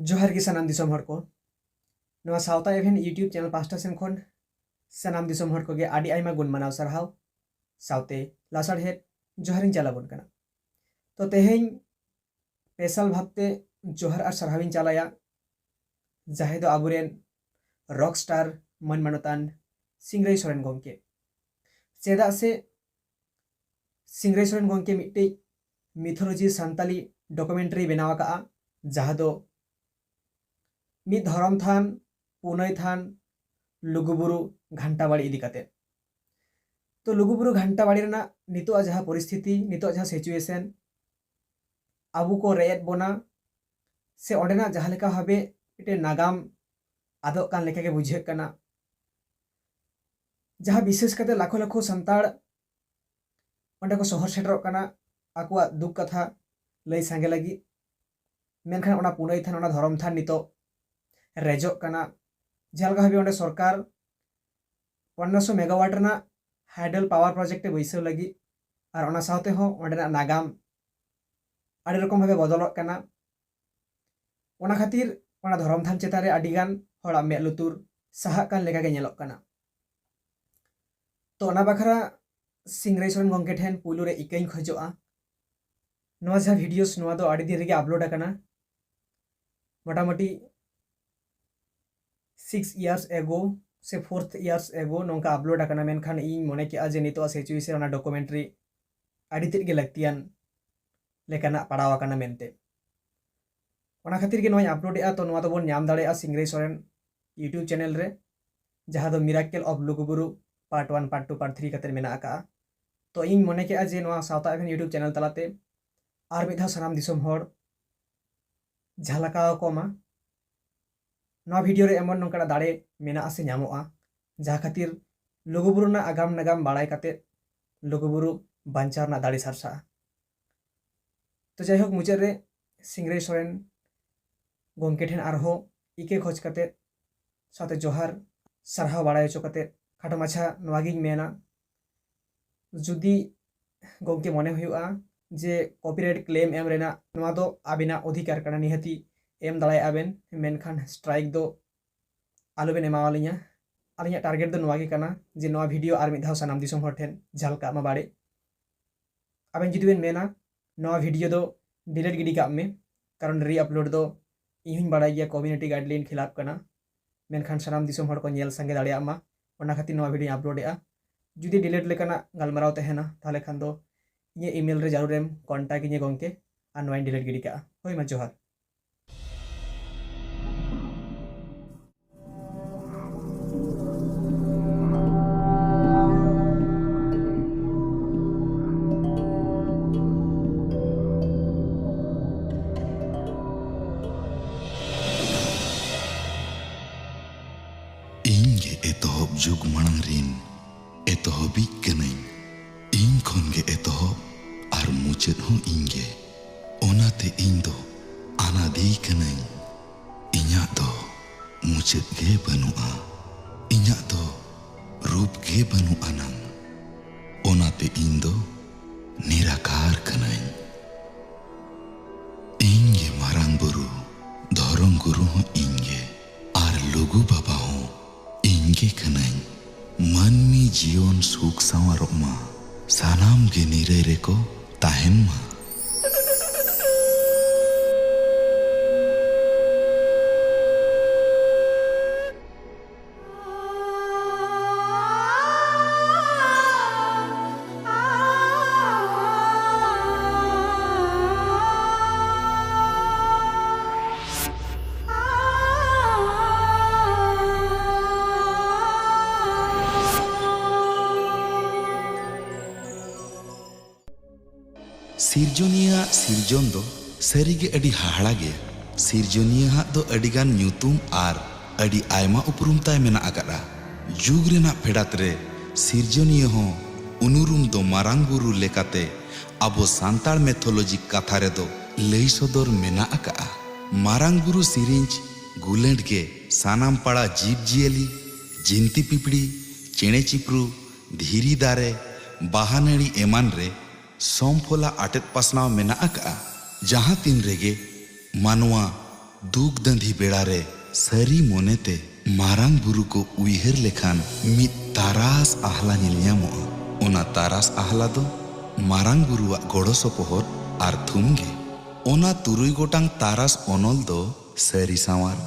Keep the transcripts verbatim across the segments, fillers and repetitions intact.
ᱡᱚᱦᱟᱨ ᱜᱮ ᱥᱟᱱᱟᱢ ᱫᱤᱥᱚᱢ ᱦᱚᱲ ᱠᱚ᱾ ᱱᱚᱣᱟ ᱥᱟᱶᱛᱟ ᱮᱵᱷᱮᱱ YouTube ᱪᱮᱱᱮᱞ ᱯᱟᱦᱴᱟ ᱥᱮᱱ ᱠᱷᱚᱱ ᱥᱟᱱᱟᱢ ᱫᱤᱥᱚᱢ ᱦᱚᱲ ᱠᱚᱜᱮ ᱟᱹᱰᱤ ᱟᱭᱢᱟ ᱜᱩᱱ ᱢᱟᱱᱟᱣ ᱥᱟᱨᱦᱟᱣ ᱥᱟᱶᱛᱮ ᱞᱟᱥᱟᱲᱦᱮᱫ ᱡᱚᱦᱟᱨᱤᱧ ᱪᱟᱞ ᱟᱵᱚᱱ ᱠᱟᱱᱟ᱾ ᱛᱚ ᱛᱮᱦᱮᱧ ᱥᱯᱮᱥᱟᱞ ᱵᱷᱟᱵᱛᱮ ᱡᱚᱦᱟᱨ ᱟᱨ ᱥᱟᱨᱦᱟᱣᱤᱧ ᱪᱟᱞᱟᱭᱟ ᱡᱟᱦᱟᱸᱭ ᱫᱚ ᱟᱵᱚᱨᱮᱱ ᱨᱚᱠ ᱥᱴᱟᱨ ᱢᱟᱹᱱ ᱢᱟᱱᱚᱛᱟᱱ ᱥᱤᱝᱨᱟᱹᱭ ᱥᱚᱨᱮᱱ ᱜᱚᱢᱠᱮ᱾ ᱪᱮᱫᱟᱜ ᱥᱮ ᱥᱤᱝᱨᱟᱹᱭ ᱥᱚᱨᱮᱱ ᱜᱚᱢᱠᱮ ᱢᱤᱫᱴᱤᱡ ᱢᱤᱛᱷᱳᱞᱚᱡᱤ ᱥᱟᱱᱛᱟᱞᱤ ᱰᱚᱠᱩᱢᱮᱱᱴᱟᱨᱤ ᱵᱮᱱᱟᱣ ᱟᱠᱟᱫᱼᱟ, ᱡᱟᱦᱟᱸ ᱫᱚ ᱢᱤᱫ ᱫᱷᱚᱨᱚᱢ ᱛᱷᱟᱱ, ᱯᱩᱱᱟᱹᱭ ᱛᱷᱟᱱ, ᱞᱩᱜᱩᱵᱩᱨᱩ ᱜᱷᱟᱱᱴᱟ ᱵᱟᱲᱤ ᱤᱫᱤ ᱠᱟᱛᱮ᱾ ᱛᱚ ᱞᱩᱜᱩᱵᱩᱨᱩ ᱜᱷᱟᱱᱴᱟ ᱵᱟᱲᱤ ᱨᱮᱱᱟᱜ ᱱᱤᱛᱚᱜ ᱡᱟᱦᱟᱸ ᱯᱚᱨᱤᱥᱛᱷᱤᱛᱤ, ᱱᱤᱛᱚᱜ ᱡᱟᱦᱟᱸ ᱥᱤᱪᱩᱭᱮᱥᱚᱱ ᱟᱵᱚ ᱠᱚ ᱨᱮᱡ ᱮᱫ ᱵᱚᱱᱟ, ᱥᱮ ᱚᱸᱰᱮᱱᱟᱜ ᱡᱟᱦᱟᱸ ᱞᱮᱠᱟ ᱵᱷᱟᱵᱮ ᱢᱤᱫᱴᱮᱱ ᱱᱟᱜᱟᱢ ᱟᱫᱚᱜ ᱠᱟᱱ ᱞᱮᱠᱟᱜᱮ ᱵᱩᱡᱷᱟᱹᱜ ᱠᱟᱱᱟ᱾ ᱡᱟᱦᱟᱸ ᱵᱤᱥᱮᱥ ᱠᱟᱛᱮ ᱞᱟᱠᱷᱚ ᱞᱟᱠᱷᱚ ᱥᱟᱱᱛᱟᱲ ᱚᱸᱰᱮ ᱠᱚ ᱥᱚᱦᱚᱨ ᱥᱮᱴᱮᱨᱚᱜ ᱠᱟᱱᱟ ᱟᱠᱚᱣᱟᱜ ᱫᱩᱠ ᱠᱟᱛᱷᱟ ᱞᱟᱹᱭ ᱥᱟᱸᱜᱮ ᱞᱟᱹᱜᱤᱫ᱾ ᱢᱮᱱᱠᱷᱟᱱ ᱚᱱᱟ ᱯᱩᱱᱟᱹᱭ ᱛᱷᱟᱱ, ᱚᱱᱟ ᱫᱷᱚᱨᱚᱢ ᱛᱷᱟᱱ ᱱᱤᱛᱚᱜ ᱨᱮᱡᱚᱜ ᱠᱟᱱᱟ᱾ ᱡᱟᱦᱟᱸ ᱞᱮᱠᱟ ᱵᱷᱟᱵᱮ ᱚᱸᱰᱮ ᱥᱚᱨᱠᱟᱨ ᱯᱚᱱᱱᱚᱥᱚ ᱢᱮᱜᱟᱣᱟᱴ ᱨᱮᱱᱟᱜ ᱦᱟᱭᱰᱮᱞ ᱯᱟᱣᱟᱨ ᱯᱨᱚᱡᱮᱠᱴ ᱮ ᱵᱟᱹᱭᱥᱟᱹᱣ ᱞᱟᱹᱜᱤᱫ, ᱟᱨ ᱚᱱᱟ ᱥᱟᱶᱛᱮ ᱦᱚᱸ ᱚᱸᱰᱮᱱᱟᱜ ᱱᱟᱜᱟᱢ ᱟᱹᱰᱤ ᱨᱚᱠᱚᱢ ᱵᱷᱟᱵᱮ ᱵᱚᱫᱚᱞᱚᱜ ᱠᱟᱱᱟ᱾ ᱚᱱᱟ ᱠᱷᱟᱹᱛᱤᱨ ᱚᱱᱟ ᱫᱷᱚᱨᱚᱢ ᱛᱷᱟᱱ ᱪᱮᱛᱟᱱ ᱨᱮ ᱟᱹᱰᱤ ᱜᱟᱱ ᱦᱚᱲᱟᱜ ᱢᱮᱫ ᱞᱩᱛᱩᱨ ᱥᱟᱦᱟᱜ ᱠᱟᱱ ᱞᱮᱠᱟ ᱜᱮ ᱧᱮᱞᱚᱜ ᱠᱟᱱᱟ᱾ ᱛᱚ ᱚᱱᱟ ᱵᱟᱠᱷᱨᱟ ᱥᱤᱝᱨᱟᱹᱭ ᱥᱚᱨᱮᱱ ᱜᱚᱢᱠᱮ ᱴᱷᱮᱱ ᱯᱩᱭᱞᱩ ᱨᱮ ᱤᱠᱟᱹᱧ ᱠᱷᱚᱡᱚᱜᱼᱟ᱾ ᱱᱚᱣᱟ ᱡᱟᱦᱟᱸ ᱵᱷᱤᱰᱤᱭᱳᱥ, ᱱᱚᱣᱟ ᱫᱚ ᱟᱹᱰᱤ ᱫᱤᱱ ᱨᱮᱜᱮ ᱟᱯᱞᱳᱰ ᱟᱠᱟᱱᱟ, ᱢᱚᱴᱟᱢᱩᱴᱤ six years ago ᱥᱮ four years ago ᱱᱚᱝᱠᱟ ᱟᱯᱞᱳᱰ ᱟᱠᱟᱱᱟ᱾ ᱢᱮᱱᱠᱷᱟᱱ ᱤᱧ ᱢᱚᱱᱮ ᱠᱮᱜᱼᱟ ᱡᱮ ᱱᱤᱛᱚᱜ ᱥᱤᱪᱩᱭᱮᱥᱚᱱ ᱚᱱᱟ ᱰᱚᱠᱩᱢᱮᱱᱴᱟᱨᱤ ᱟᱹᱰᱤ ᱛᱮᱫ ᱜᱮ ᱞᱟᱹᱠᱛᱤᱭᱟᱱ ᱞᱮᱠᱟᱱᱟᱜ ᱯᱟᱲᱟᱣ ᱟᱠᱟᱱᱟ ᱢᱮᱱᱛᱮ᱾ ᱚᱱᱟ ᱠᱷᱟᱹᱛᱤᱨ ᱜᱮ ᱱᱚᱣᱟᱧ ᱟᱯᱞᱳᱰᱮᱜᱼᱟ᱾ ᱛᱚ ᱱᱚᱣᱟ ᱫᱚᱵᱚᱱ ᱧᱟᱢ ᱫᱟᱲᱮᱭᱟᱜᱼᱟ ᱥᱤᱝᱨᱟᱹᱭ ᱥᱚᱨᱮᱱ YouTube ᱪᱮᱱᱮᱞ ᱨᱮ, ᱡᱟᱦᱟᱸ ᱫᱚ ᱢᱤᱨᱟᱠᱮᱞ ᱚᱯᱷ ᱞᱩᱜᱩᱵᱩᱨᱩ part one, part two, part three ᱠᱟᱛᱮ ᱢᱮᱱᱟᱜ ᱟᱠᱟᱜᱼᱟ᱾ ᱛᱚ ᱤᱧ ᱢᱚᱱᱮ ᱠᱮᱜᱼᱟ ᱡᱮ ᱱᱚᱣᱟ ᱥᱟᱶᱛᱟ ᱮᱵᱷᱮᱱ YouTube ᱪᱮᱱᱮᱞ ᱛᱟᱞᱟᱛᱮ ᱟᱨ ᱢᱤᱫ ᱫᱷᱟᱣ ᱥᱟᱱᱟᱢ ᱫᱤᱥᱚᱢ ᱦᱚᱲ ᱡᱷᱟᱞᱟᱠᱟᱣ ᱟᱠᱚ ᱢᱟ᱾ ᱱᱚᱣᱟ ᱵᱷᱤᱰᱤᱭᱳ ᱨᱮ ᱮᱢᱚᱱ ᱱᱚᱝᱠᱟᱱᱟᱜ ᱫᱟᱲᱮ ᱢᱮᱱᱟᱜᱼᱟ ᱥᱮ ᱧᱟᱢᱚᱜᱼᱟ, ᱡᱟᱦᱟᱸ ᱠᱷᱟᱹᱛᱤᱨ ᱞᱩᱜᱩᱵᱩᱨᱩ ᱨᱮᱱᱟᱜ ᱟᱜᱟᱢ ᱱᱟᱜᱟᱢ ᱵᱟᱲᱟᱭ ᱠᱟᱛᱮ ᱞᱩᱜᱩᱵᱩᱨᱩ ᱵᱟᱧᱪᱟᱣ ᱨᱮᱱᱟᱜ ᱫᱟᱲᱮ ᱥᱟᱨᱥᱟᱜᱼᱟ᱾ ᱛᱚ ᱡᱟᱭᱦᱳᱠ, ᱢᱩᱪᱟᱹᱫ ᱨᱮ ᱥᱤᱝᱨᱟᱹᱭ ᱥᱚᱨᱮᱱ ᱜᱚᱢᱠᱮ ᱴᱷᱮᱱ ᱟᱨᱦᱚᱸ ᱤᱠᱟᱹ ᱠᱷᱚᱡᱽ ᱠᱟᱛᱮ ᱥᱟᱶᱛᱮ ᱡᱚᱦᱟᱨ ᱥᱟᱨᱦᱟᱣ ᱵᱟᱲᱟᱭ ᱦᱚᱪᱚ ᱠᱟᱛᱮ ᱠᱷᱟᱴᱚ ᱢᱟᱪᱷᱟ ᱱᱚᱣᱟᱜᱤᱧ ᱢᱮᱱᱟ, ᱡᱩᱫᱤ ᱜᱚᱢᱠᱮ ᱢᱚᱱᱮ ᱦᱩᱭᱩᱜᱼᱟ ᱡᱮ ᱠᱚᱯᱤᱨᱟᱭᱤᱴ ᱠᱞᱮᱢ ᱮᱢ ᱨᱮᱱᱟᱜ ᱱᱚᱣᱟ ᱫᱚ ᱟᱹᱵᱤᱱᱟᱜ ᱚᱫᱷᱤᱠᱟᱨ ᱠᱟᱱᱟ, ᱱᱤᱦᱟᱹᱛᱤ ᱮᱢ ᱫᱟᱲᱮᱭᱟᱜᱼᱟ ᱵᱮᱱ, ᱢᱮᱱᱠᱷᱟᱱ ᱥᱴᱨᱟᱭᱤᱠ ᱫᱚ ᱟᱞᱚᱵᱮᱱ ᱮᱢᱟᱣᱟᱞᱤᱧᱟ᱾ ᱟᱹᱞᱤᱧᱟᱜ ᱴᱟᱨᱜᱮᱴ ᱫᱚ ᱱᱚᱣᱟ ᱜᱮ ᱠᱟᱱᱟ ᱡᱮ ᱱᱚᱣᱟ ᱵᱷᱤᱰᱤᱭᱳ ᱟᱨ ᱢᱤᱫ ᱫᱷᱟᱣ ᱥᱟᱱᱟᱢ ᱫᱤᱥᱚᱢ ᱦᱚᱲ ᱴᱷᱮᱱ ᱡᱷᱟᱞᱠᱟᱜ ᱢᱟ ᱵᱟᱲᱮ᱾ ᱟᱵᱮᱱ ᱡᱩᱫᱤ ᱵᱮᱱ ᱢᱮᱱᱟ ᱱᱚᱣᱟ ᱵᱷᱤᱰᱤᱭᱳ ᱫᱚ ᱰᱤᱞᱤᱴ ᱜᱤᱰᱤ ᱠᱟᱜ ᱢᱮ, ᱠᱟᱨᱚᱱ ᱨᱤ ᱟᱯᱞᱳᱰ ᱫᱚ ᱤᱧ ᱦᱚᱧ ᱵᱟᱲᱟᱭ ᱜᱮᱭᱟ ᱠᱚᱢᱤᱭᱩᱱᱤᱴᱤ ᱜᱟᱭᱤᱰᱞᱟᱭᱤᱱ ᱠᱷᱤᱞᱟᱯ ᱠᱟᱱᱟ, ᱢᱮᱱᱠᱷᱟᱱ ᱥᱟᱱᱟᱢ ᱫᱤᱥᱚᱢ ᱦᱚᱲ ᱠᱚ ᱧᱮᱞ ᱥᱟᱸᱜᱮ ᱫᱟᱲᱮᱭᱟᱜ ᱢᱟ, ᱚᱱᱟ ᱠᱷᱟᱹᱛᱤᱨ ᱱᱚᱣᱟ ᱵᱷᱤᱰᱤᱭᱳᱧ ᱟᱯᱞᱳᱰᱮᱜᱼᱟ᱾ ᱡᱩᱫᱤ ᱰᱤᱞᱤᱴ ᱞᱮᱠᱟᱱᱟᱜ ᱜᱟᱞᱢᱟᱨᱟᱣ ᱛᱟᱦᱮᱱᱟ, ᱛᱟᱦᱚᱞᱮ ᱠᱷᱟᱱ ᱫᱚ ᱤᱧᱟᱹᱜ ᱤᱢᱮᱞ ᱨᱮ ᱡᱟᱹᱨᱩᱲᱮᱢ ᱠᱚᱱᱴᱟᱠᱴ ᱤᱧᱟᱹ ᱜᱚᱢᱠᱮ, ᱟᱨ ᱱᱚᱣᱟᱧ ᱰᱤᱞᱤᱴ ᱜᱤᱰᱤ ᱠᱟᱜᱼᱟ᱾ ᱦᱳᱭ ᱢᱟ, ᱡᱚᱦᱟᱨ᱾ ᱤᱧ ᱜᱮ ᱮᱛᱚᱦᱚᱵ ᱡᱩᱜᱽ ᱢᱟᱲᱟᱝ ᱨᱤᱱ ᱮᱛᱚᱦᱚᱵᱤᱡ ᱠᱟᱹᱱᱟᱹᱧ᱾ ᱤᱧ ᱠᱷᱚᱱ ᱜᱮ ᱮᱛᱚᱦᱚᱵ ᱟᱨ ᱢᱩᱪᱟᱹᱫ ᱦᱚᱸ ᱤᱧ ᱜᱮ᱾ ᱚᱱᱟᱛᱮ ᱤᱧ ᱫᱚ ᱟᱱᱟᱫᱤ ᱠᱟᱹᱱᱟᱹᱧ᱾ ᱤᱧᱟᱜ ᱫᱚ ᱢᱩᱪᱟᱹᱫ ᱜᱮ ᱵᱟᱹᱱᱩᱜᱼᱟ᱾ ᱤᱧᱟᱜ ᱫᱚ ᱨᱩᱯ ᱜᱮ ᱵᱟᱹᱱᱩᱜ ᱟᱱᱟᱝ᱾ ᱚᱱᱟᱛᱮ ᱤᱧ ᱫᱚ ᱱᱤᱨᱟᱠᱟᱨ ᱠᱟᱹᱱᱟᱹᱧ᱾ ᱤᱧ ᱜᱮ ᱢᱟᱨᱟᱝ ᱵᱩᱨᱩ, ᱫᱷᱚᱨᱚᱢ ᱜᱩᱨᱩ ᱦᱚᱸ ᱤᱧ ᱜᱮ, ᱟᱨ ᱞᱩᱜᱩ ᱵᱟᱵᱟ ᱦᱚᱸ ᱤᱧ ᱜᱮ ᱠᱟᱹᱱᱟᱹᱧ᱾ ᱢᱟᱹᱱᱢᱤ ᱡᱤᱭᱚᱱ ᱥᱩᱠ ᱥᱟᱶᱟᱨᱚᱜ ᱢᱟ, ᱥᱟᱱᱟᱢ ᱜᱮ ᱱᱤᱨᱟᱹᱭ ᱨᱮᱠᱚ ᱛᱟᱦᱮᱱ ᱢᱟ᱾ ᱥᱤᱨᱡᱚᱱᱤᱭᱟᱹᱣᱟᱜ ᱥᱤᱨᱡᱚᱱ ᱫᱚ ᱥᱟᱹᱨᱤᱜᱮ ᱟᱹᱰᱤ ᱦᱟᱦᱟᱲᱟ ᱜᱮᱭᱟ᱾ ᱥᱤᱨᱡᱚᱱᱤᱭᱟᱹᱣᱟᱜ ᱫᱚ ᱟᱹᱰᱤᱜᱟᱱ ᱧᱩᱛᱩᱢ ᱟᱨ ᱟᱹᱰᱤ ᱟᱭᱢᱟ ᱩᱯᱨᱩᱢ ᱛᱟᱭ ᱢᱮᱱᱟᱜ ᱟᱠᱟᱫᱼᱟ᱾ ᱡᱩᱜᱽ ᱨᱮᱱᱟᱜ ᱯᱷᱮᱰᱟᱛ ᱨᱮ ᱥᱤᱨᱡᱚᱱᱤᱭᱟᱹ ᱦᱚᱸ ᱩᱱᱩᱨᱩᱢ ᱫᱚ ᱢᱟᱨᱟᱝ ᱵᱩᱨᱩ ᱞᱮᱠᱟᱛᱮ ᱟᱵᱚ ᱥᱟᱱᱛᱟᱲ ᱢᱮᱛᱷᱳᱞᱚᱡᱤ ᱠᱟᱛᱷᱟ ᱨᱮᱫᱚ ᱞᱟᱹᱭ ᱥᱚᱫᱚᱨ ᱢᱮᱱᱟᱜ ᱟᱠᱟᱫᱼᱟ᱾ ᱢᱟᱨᱟᱝ ᱵᱩᱨᱩ ᱥᱤᱨᱤᱧᱡᱽ ᱜᱩᱞᱟᱹᱰ ᱜᱮ ᱥᱟᱱᱟᱢ ᱯᱟᱲᱟ ᱡᱤᱵᱽ ᱡᱤᱭᱟᱹᱞᱤ, ᱡᱤᱱᱛᱤ ᱯᱤᱯᱤᱲᱤ, ᱪᱮᱬᱮ ᱪᱤᱯᱨᱩ, ᱫᱷᱤᱨᱤ ᱫᱟᱨᱮ, ᱵᱟᱦᱟ ᱱᱟᱹᱲᱤ ᱮᱢᱟᱱ ᱨᱮ ᱥᱚᱢᱯᱷᱚᱞᱟ ᱟᱴᱮᱫ ᱯᱟᱥᱱᱟᱣ ᱢᱮᱱᱟᱜ ᱟᱠᱟᱫᱼᱟ᱾ ᱡᱟᱦᱟᱸ ᱛᱤᱱ ᱨᱮᱜᱮ ᱢᱟᱱᱣᱟ ᱫᱩᱠ ᱫᱟᱹᱱᱫᱷᱤ ᱵᱮᱲᱟ ᱨᱮ ᱥᱟᱹᱨᱤ ᱢᱚᱱᱮ ᱛᱮ ᱢᱟᱨᱟᱝ ᱵᱩᱨᱩ ᱠᱚ ᱩᱭᱦᱟᱹᱨ ᱞᱮᱠᱷᱟᱱ ᱢᱤᱫ ᱛᱟᱨᱟᱥ ᱟᱦᱞᱟ ᱧᱮᱞ ᱧᱟᱢᱚᱜᱼᱟ᱾ ᱚᱱᱟ ᱛᱟᱨᱟᱥ ᱟᱦᱞᱟ ᱫᱚ ᱢᱟᱨᱟᱝ ᱵᱩᱨᱩᱣᱟᱜ ᱜᱚᱲᱚ ᱥᱚᱯᱚᱦᱚᱫ ᱟᱨ ᱛᱷᱩᱢ ᱜᱮ᱾ ᱚᱱᱟ ᱛᱩᱨᱩᱭ ᱜᱚᱴᱟᱝ ᱛᱟᱨᱟᱥ ᱚᱱᱚᱞ ᱫᱚ ᱥᱟᱹᱨᱤ ᱥᱟᱶᱟᱨ,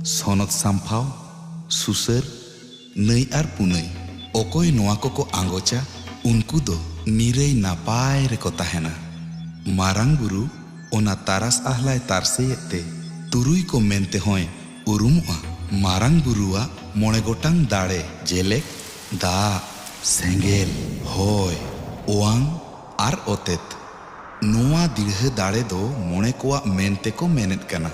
ᱥᱚᱱᱚᱛ ᱥᱟᱢᱯᱷᱟᱣ, ᱥᱩᱥᱟᱹᱨ, ᱱᱟᱹᱭ ᱟᱨ ᱯᱩᱱᱟᱹᱭ᱾ ᱚᱠᱚᱭ ᱱᱚᱣᱟ ᱠᱚᱠᱚ ᱟᱸᱜᱚᱪᱟ, ᱩᱱᱠᱩ ᱫᱚ ᱱᱤᱨᱟᱹᱭ ᱱᱟᱯᱟᱭ ᱨᱮᱠᱚ ᱛᱟᱦᱮᱱᱟ᱾ ᱢᱟᱨᱟᱝ ᱵᱩᱨᱩ ᱚᱱᱟ ᱛᱟᱨᱟᱥ ᱟᱦᱞᱟᱭ ᱛᱟᱨᱥᱮᱭᱮᱫ ᱛᱮ ᱛᱩᱨᱩᱭ ᱠᱚ ᱢᱮᱱᱛᱮ ᱦᱚᱸᱭ ᱩᱨᱩᱢᱚᱜᱼᱟ᱾ ᱢᱟᱨᱟᱝ ᱵᱩᱨᱩᱣᱟᱜ ᱢᱚᱬᱮ ᱜᱚᱴᱟᱝ ᱫᱟᱲᱮ, ᱡᱮᱞᱮᱠ ᱫᱟᱜ, ᱥᱮᱸᱜᱮᱞ, ᱦᱚᱭ, ᱚᱣᱟᱝ ᱟᱨ ᱚᱛᱮᱛ᱾ ᱱᱚᱣᱟ ᱫᱤᱲᱦᱟᱹ ᱫᱟᱲᱮ ᱫᱚ ᱢᱚᱬᱮ ᱠᱚᱣᱟᱜ ᱢᱮᱱ ᱛᱮᱠᱚ ᱢᱮᱱᱮᱫ ᱠᱟᱱᱟ᱾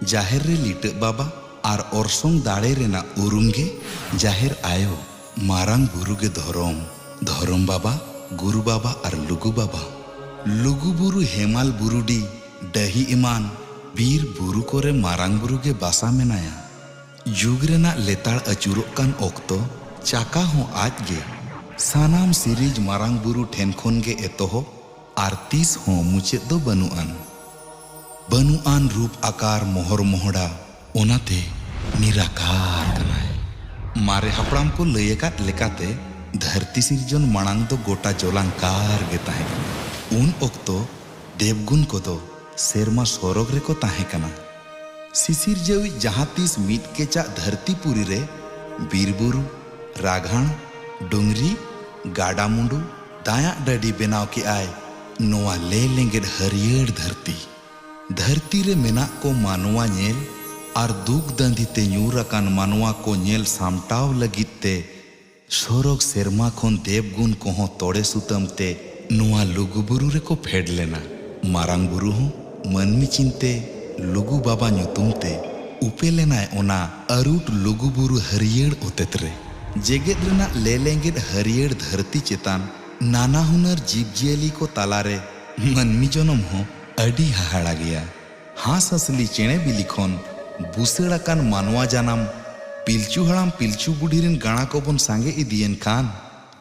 ᱡᱟᱦᱮᱨ ᱨᱮ ᱞᱤᱴᱟᱹᱜ ᱵᱟᱵᱟ ᱟᱨ ᱚᱨᱥᱚᱝ ᱫᱟᱲᱮ ᱨᱮᱱᱟᱜ ᱩᱨᱩᱢ ᱜᱮ ᱡᱟᱦᱮᱨ ᱟᱭᱳ᱾ ᱢᱟᱨᱟᱝ ᱵᱩᱨᱩ ᱜᱮ ᱫᱷᱚᱨᱚᱢ, ᱫᱷᱚᱨᱚᱢ ᱵᱟᱵᱟ, ᱜᱩᱨᱩ ᱵᱟᱵᱟ ᱟᱨ ᱞᱩᱜᱩ ᱵᱟᱵᱟ᱾ ᱞᱩᱜᱩ ᱵᱩᱨᱩ ᱦᱮᱢᱟᱞ ᱵᱩᱨᱩᱰᱤ, ᱰᱟᱹᱦᱤ ᱮᱢᱟᱱ ᱵᱤᱨ ᱵᱩᱨᱩ ᱠᱚᱨᱮ ᱢᱟᱨᱟᱝ ᱵᱩᱨᱩ ᱜᱮ ᱵᱟᱥᱟ ᱢᱮᱱᱟᱭᱟ᱾ ᱡᱩᱜᱽ ᱨᱮᱱᱟᱜ ᱞᱮᱛᱟᱲ ᱟᱹᱪᱩᱨᱚᱜ ᱠᱟᱱ ᱚᱠᱛᱚ ᱪᱟᱠᱟ ᱦᱚᱸ ᱟᱡ ᱜᱮ᱾ ᱥᱟᱱᱟᱢ ᱥᱤᱨᱤᱡᱽ ᱢᱟᱨᱟᱝ ᱵᱩᱨᱩ ᱴᱷᱮᱱ ᱠᱷᱚᱱ ᱜᱮ ᱮᱛᱚᱦᱚᱵ ᱟᱨ ᱛᱤᱥ ᱦᱚᱸ ᱢᱩᱪᱟᱹᱫ ᱫᱚ ᱵᱟᱹᱱᱩᱜ ᱟᱱ᱾ ᱵᱟᱹᱱᱩᱜ ᱟᱱ ᱨᱩᱯ ᱟᱠᱟᱨ ᱢᱚᱦᱚᱨ ᱢᱚᱦᱚᱲᱟ, ᱚᱱᱟᱛᱮ ᱱᱤᱨᱟᱠᱟᱨ ᱠᱟᱱᱟᱭ᱾ ᱢᱟᱨᱮ ᱦᱟᱯᱲᱟᱢ ᱠᱚ ᱞᱟᱹᱭ ᱟᱠᱟᱫ ᱞᱮᱠᱟᱛᱮ, ᱫᱷᱟᱹᱨᱛᱤ ᱥᱤᱨᱡᱚᱱ ᱢᱟᱲᱟᱝ ᱫᱚ ᱜᱚᱴᱟ ᱡᱚᱞᱟᱝᱠᱟᱨ ᱜᱮ ᱛᱟᱦᱮᱸ ᱠᱟᱱᱟ᱾ ᱩᱱ ᱚᱠᱛᱚ ᱫᱮᱵᱽᱜᱩᱱ ᱠᱚᱫᱚ ᱥᱮᱨᱢᱟ ᱥᱚᱨᱚᱜᱽ ᱨᱮᱠᱚ ᱛᱟᱦᱮᱸ ᱠᱟᱱᱟ᱾ ᱥᱤᱥᱤᱨᱡᱟᱹᱣᱤᱡ ᱡᱟᱦᱟᱸ ᱛᱤᱥ ᱢᱤᱫ ᱠᱮᱪᱟᱜ ᱫᱷᱟᱹᱨᱛᱤ ᱯᱩᱨᱤ ᱨᱮ ᱵᱤᱨ ᱵᱩᱨᱩ, ᱨᱟᱜᱷᱟᱬ, ᱰᱩᱝᱨᱤ, ᱜᱟᱰᱟ ᱢᱩᱸᱰᱩ, ᱫᱟᱭᱟᱜ ᱰᱟᱹᱰᱤ ᱵᱮᱱᱟᱣ ᱠᱮᱜᱼᱟᱭ ᱱᱚᱣᱟ ᱞᱮ ᱞᱮᱸᱜᱮᱫ ᱦᱟᱹᱨᱭᱟᱹᱲ ᱫᱷᱟᱹᱨᱛᱤ᱾ ᱫᱷᱟᱹᱨᱛᱤ ᱨᱮ ᱢᱮᱱᱟᱜ ᱠᱚ ᱢᱟᱱᱣᱟ ᱧᱮᱞ ᱟᱨ ᱫᱩᱠ ᱫᱟᱹᱱᱫᱷᱤ ᱛᱮ ᱧᱩᱨ ᱟᱠᱟᱱ ᱢᱟᱱᱣᱟ ᱠᱚ ᱧᱮᱞ ᱥᱟᱢᱴᱟᱣ ᱞᱟᱹᱜᱤᱫ ᱛᱮ ᱥᱚᱨᱚᱜᱽ ᱥᱮᱨᱢᱟ ᱠᱷᱚᱱ ᱫᱮᱵᱽᱜᱩᱱ ᱠᱚᱦᱚᱸ ᱛᱚᱲᱮ ᱥᱩᱛᱟᱹᱢ ᱛᱮ ᱱᱚᱣᱟ ᱞᱩᱜᱩ ᱵᱩᱨᱩ ᱨᱮᱠᱚ ᱯᱷᱮᱰ ᱞᱮᱱᱟ᱾ ᱢᱟᱨᱟᱝ ᱵᱩᱨᱩ ᱦᱚᱸ ᱢᱟᱹᱱᱢᱤ ᱪᱤᱱᱛᱮ ᱞᱩᱜᱩ ᱵᱟᱵᱟ ᱧᱩᱛᱩᱢ ᱛᱮ ᱩᱯᱮᱞ ᱮᱱᱟᱭ ᱚᱱᱟ ᱟᱹᱨᱩᱴ ᱞᱩᱜᱩ ᱵᱩᱨᱩ ᱦᱟᱹᱨᱭᱟᱹᱲ ᱚᱛᱮᱛ ᱨᱮ᱾ ᱡᱮᱜᱮᱛ ᱨᱮᱱᱟᱜ ᱞᱮᱞᱮᱸᱜᱮᱫ ᱦᱟᱹᱨᱭᱟᱹᱲ ᱫᱷᱟᱹᱨᱛᱤ ᱪᱮᱛᱟᱱ ᱱᱟᱱᱟ ᱦᱩᱱᱟᱹᱨ ᱡᱤᱵᱽᱡᱤᱭᱟᱹᱞᱤ ᱠᱚ ᱛᱟᱞᱟᱨᱮ ᱢᱟᱹᱱᱢᱤ ᱡᱚᱱᱚᱢ ᱦᱚᱸ ᱟᱹᱰᱤ ᱦᱟᱦᱟᱲᱟ ᱜᱮᱭᱟ᱾ ᱦᱟᱸᱥ ᱦᱟᱸᱥᱞᱤ ᱪᱮᱬᱮ ᱵᱤᱞᱤ ᱠᱷᱚᱱ ᱵᱩᱥᱟᱹᱲ ᱟᱠᱟᱱ ᱢᱟᱱᱣᱟ ᱡᱟᱱᱟᱢ, ᱯᱤᱞᱪᱩ ᱦᱟᱲᱟᱢ ᱯᱤᱞᱪᱩ ᱵᱩᱰᱷᱤ ᱨᱤᱱ ᱜᱟᱬᱟ ᱠᱚᱵᱚᱱ ᱥᱟᱸᱜᱮ ᱤᱫᱤᱭᱮᱱ ᱠᱷᱟᱱ,